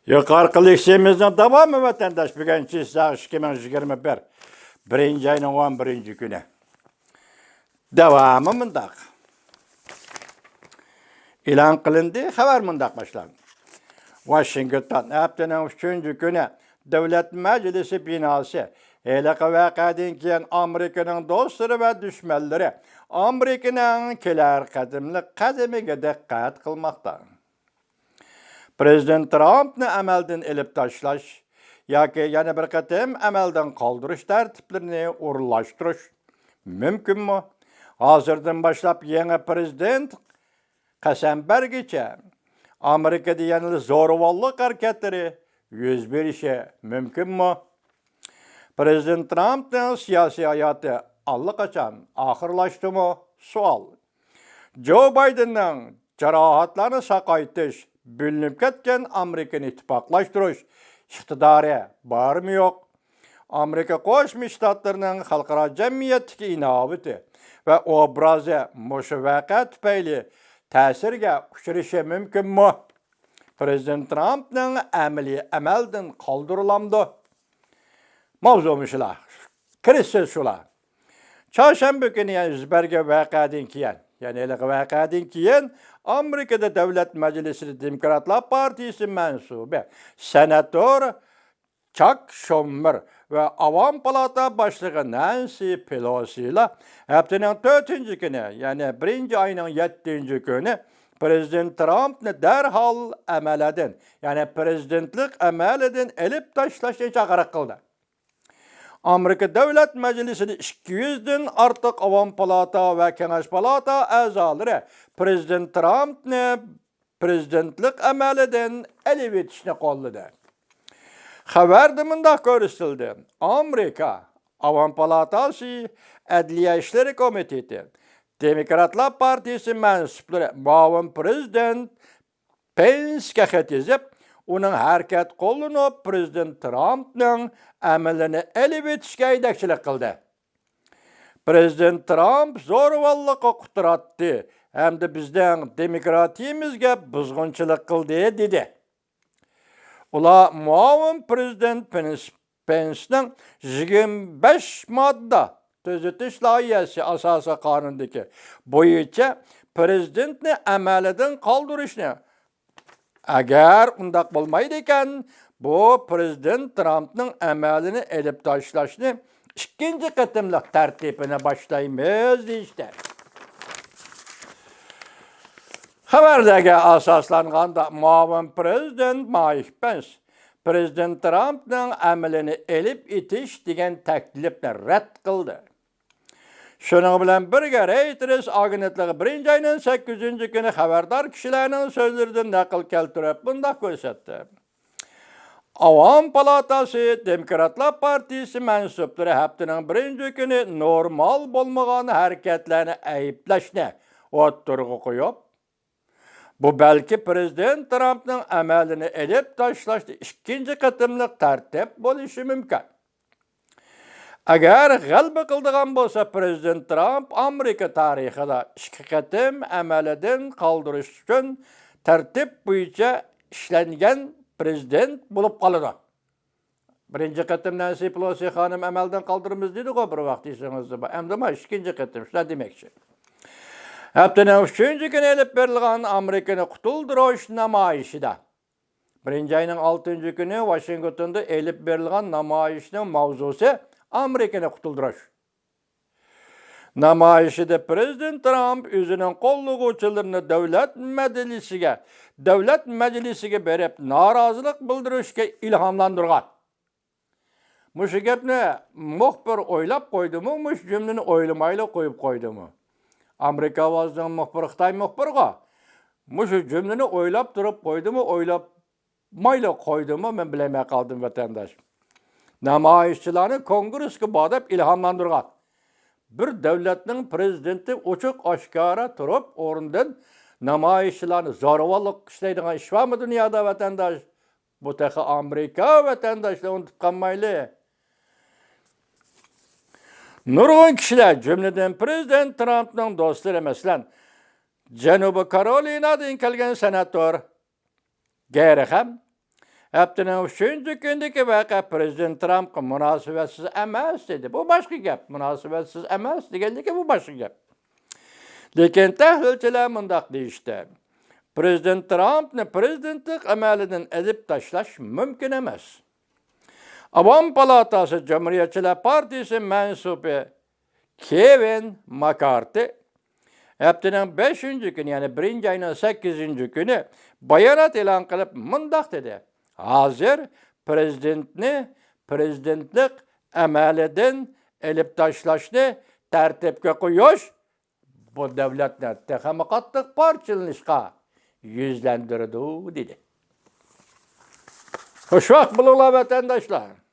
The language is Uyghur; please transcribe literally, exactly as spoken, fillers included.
يۇقىرىقى لېكسىيەمىزنىڭ داۋامى، ۋەتەنداش، بۈگۈن چىساغ ئىككى مىڭ يىگىرمە بىر، بىرىنچى ئاينىڭ ئون بىرىنچى كۈنى. داۋامى مۇنداق. ئېلان قىلىندى، خەۋەر مۇنداق باشلاندى. ۋاشىنگتون، ھەپتىنىڭ ئۈچىنچى كۈنى دۆلەت مەجلىسى بىناسى ھېلىقى ۋەقەدىن كېيىن ئامېرىكىنىڭ دوستلىرى ۋە دۈشمەنلىرى ئامېرىكىنىڭ كېلەر قەدىملىك قەدىمىگە دىققەت قىلماقتا. پرېزىدېنت ترامپنى ئەمەلدىن ئېلىپ تاشلاش ياكى يەنە بىر قېتىم ئەمەلدىن قالدۇرۇش تەرتىپلىرىنى ئورۇنلاشتۇرۇش مۇمكىنمۇ؟ ھازىردىن باشلاپ يېڭى پرېزىدېنت قەسەم بەرگىچە ئامېرىكىدا يەنىلا زورىۋاللىق ھەرىكەتلىرى يۈز بېرىشى مۇمكىنمۇ؟ پرېزىدېنت ترامپنىڭ سىياسىي ھاياتى ئاللىقاچان ئاخىرلاشتىمۇ؟ سوئال. جو بايدېننىڭ جاراھەتلەرنى ساقايتىش، بۆلۈنۈپ كەتكەن ئامېرىكىنى ئىتتىپاقلاشتۇرۇش ئىقتىدارى بارمۇ يوق؟ ئامېرىكا قوشما شتاتلىرىنىڭ خەلقئارا جەمئىيەتتىكى ئىناۋىتى ۋە ئوبرازى مۇشۇ ۋەقە تۈپەيلى تەسىرگە ئۇچرىشى مۇمكىنمۇ؟ پرېزىدېنت ترامپنىڭ ئەمىلى ئەمەلدىن قالدۇرۇلامدۇ؟ ماۋزۇ مۇشۇلار. كىرىش سۆز شۇلار. چارشەنبە كۈنى يەنە يۈز بەرگەن ۋەقەدىن كېيىن، يەنى ھېلىقى ۋەقەدىن كېيىن، ئامېرىكىدا دۆلەت مەجلىسىدە دېموكراتلار پارتىيىسى مەنسۇبى سېناتور چاك شوممېر ۋە ئاۋام پالاتا باشلىقى نەنسى پېلوسىلار ھەپتىنىڭ تۆتىنچى كۈنى، يەنى بىرىنچى ئاينىڭ يەتتىنچى كۈنى پرېزىدېنت ترامپنى دەرھال ئەمەلدىن، يەنى پرېزىدېنتلىق ئەمەلدىن ئېلىپ تاشلاشنى چاقىرىق قىلدى. ئامېرىكا دۆلەت مەجلىسىدە ئىككى يۈزدىن ئارتۇق ئاۋام پالاتا ۋە كېڭەش پالاتا ئەزالىرى پرېزىدېنت ترامپنى پرېزىدېنتلىق ئەمەلدىن ئېلىۋېتىشنى قوللىدى. خەۋەردە مۇنداق كۆرسىتىلدى: ئامېرىكا ئاۋام پالاتاسى ئەدلىيە ئىشلىرى كومىتېتى دېموكراتلار پارتىيىسى مەنسۇپلىرى مۇئاۋىن پرېزىدېنت پېنسكە خەت يېزىپ، ئۇنىڭ ھەرىكەت قوللىنىپ، پرېزىدېنت ترامپنىڭ ئەمىلىنى ئېلىۋېتىشكە ھەيدەكچىلىك قىلدى. پرېزىدېنت ترامپ زورىۋاللىققا قۇتراتتى ھەمدە بىزنىڭ دېموكراتىيىمىزگە بۇزغۇنچىلىق قىلدى، دېدى. ئۇلار مۇئاۋىن پرېزىدېنت پېنس-، پېنسنىڭ يىگىرمە بەش ماددا تۈزىتىش لايىھەسى ئاساسىي قانۇنىدىكى بويىچە پرېزىدېنتنى ئەمەلدىن قالدۇرۇشنى، ئەگەر ئۇنداق بولمايدىكەن، بۇ پرېزىدېنت ترامپنىڭ ئەمەلىنى ئېلىپ تاشلاشنى ئىككىنچى قېتىملىق تەرتىپىنى باشلايمىز، دېيىشتى. خەۋەرلەرگە ئاساسلانغاندا، مۇئاۋىن پرېزىدېنت مايك پېنس پرېزىدېنت ترامپنىڭ ئەمىلىنى ئېلىپ ئېتىش دېگەن تەكلىپنى رەت قىلدى. شۇنىڭ بىلەن بىرگە، رەيتېرس ئاگېنتلىقى بىرىنچى ئاينىڭ سەككىزىنچى كۈنى خەۋەردار كىشىلەرنىڭ سۆزلىرىدىن نەقىل كەلتۈرۈپ مۇنداق كۆرسەتتى: ئاۋام پالاتاسى دېموكراتلار پارتىيىسى مەنسۇپلىرى ھەپتىنىڭ بىرىنچى كۈنى نورمال بولمىغان ھەرىكەتلەرنى ئەيىبلەشنى ئوتتۇرىغا قويۇپ، بۇ بەلكى پرېزىدېنت ترامپنىڭ ئەمەلىنى ئېلىپ تاشلاشتا ئىككىنچى قېتىملىق تەرتىپ بولۇشى مۇمكىن. ئەگەر غەلىبە قىلىدىغان بولسا، پرېزىدېنت ترامپ ئامېرىكا تارىخىدا ئىككى قېتىم ئەمەلدىن قالدۇرۇش ئۈچۈن تەرتىپ بويىچە ئىشلەنگەن پرېزىدېنت بولۇپ قالىدۇ. بىرىنچى قېتىم نەنسى پېلوسى خانىم ئەمەلدىن قالدۇرىمىز دېدىغۇ بىر ۋاقىت، ئېسىڭىزدە بار. ئەمدى مانا ئىككىنچى قېتىم شۇنداق دېمەكچى. ھەپتىنىڭ ئۈچىنچى كۈنى ئېلىپ بېرىلغان ئامېرىكىنى قۇتۇلدۇرۇش نامايىشىدا، بىرىنچى ئاينىڭ ئالتىنچى كۈنى ۋاشىنگتوندا ئېلىپ بېرىلغان نامايىشنىڭ ماۋزۇسى ئامېرىكىنى قۇتۇلدۇرۇش. نامايىشىدا پرېزىدېنت ترامپ ئۆزىنىڭ قوللىغۇچىلىرىنى دۆلەت مەجلىسىگە، دۆلەت مەجلىسىگە بېرىپ نارازىلىق بىلدۈرۈشكە ئىلھاملاندۇرغان. مۇشۇ گەپنى مۇخبىر ئويلاپ قويدىمۇ، مۇشۇ جۈملىنى ئويلىمايلا قويۇپ قويدىمۇ؟ ئامېرىكا ئاۋازىنىڭ مۇخبىرى خىتاي مۇخبىرىغا مۇشۇ جۈملىنى ئويلاپ تۇرۇپ قويدىمۇ، ئويلىمايلا قويدىمۇ، مەن بىلەلمەي قالدىم، ۋەتەنداش. نامايىشچىلارنى كونگرېسكا بار دەپ ئىلھاملاندۇرغان. بىر دۆلەتنىڭ پرېزىدېنتى ئوچۇق ئاشكارا تۇرۇپ ئورنىدىن نامايىشچىلارنى زورىۋاللىق ئىشلەيدىغان ئىش بارمۇ دۇنيادا، ۋەتەنداش؟ بۇ تېخى ئامېرىكا، ۋەتەنداشلار، ئۇنتۇپ قالمايلى. نۇرغۇن كىشىلەر، جۈملىدىن پرېزىدېنت ترامپنىڭ دوستلىرى، مەسىلەن، جەنۇبىي كارولىنادىن كەلگەن سېناتور گېرخەم ھەپتىنىڭ ئۈچىنچى كۈنىدىكى ۋەقە پرېزىدېنت ترامپقا مۇناسىۋەتسىز ئەمەس دېدى. بۇ باشقا گەپ. مۇناسىۋەتسىز ئەمەس دېگەندىكى بۇ باشقا گەپ. لېكىن تەھلىلچىلەر مۇنداق دېيىشتى: پرېزىدېنت ترامپنى پرېزىدېنتلىق ئەمەلىدىن ئېلىپ تاشلاش مۇمكىن ئەمەس. ئاۋام پالاتاسى جۇمھۇرىيەتچىلەر پارتىيىسى مەنسۇپى كېۋىن ماكارتى ھەپتىنىڭ بەشىنچى كۈنى، يەنى بىرىنچى ئاينىڭ سەككىزىنچى كۈنى بايانات ئېلان قىلىپ مۇنداق دېدى: ھازىر پرېزىدېنتنى پرېزىدېنتلىق ئەمەلىدىن ئېلىپ تاشلاشنى تەرتىپكە قويۇش بۇ دۆلەتنى تېخىمۇ قاتتىق پارچىلىنىشقا يۈزلەندۈرىدۇ، دېدى. خۇشۋاقىت بولۇڭلار، ۋەتەنداشلار.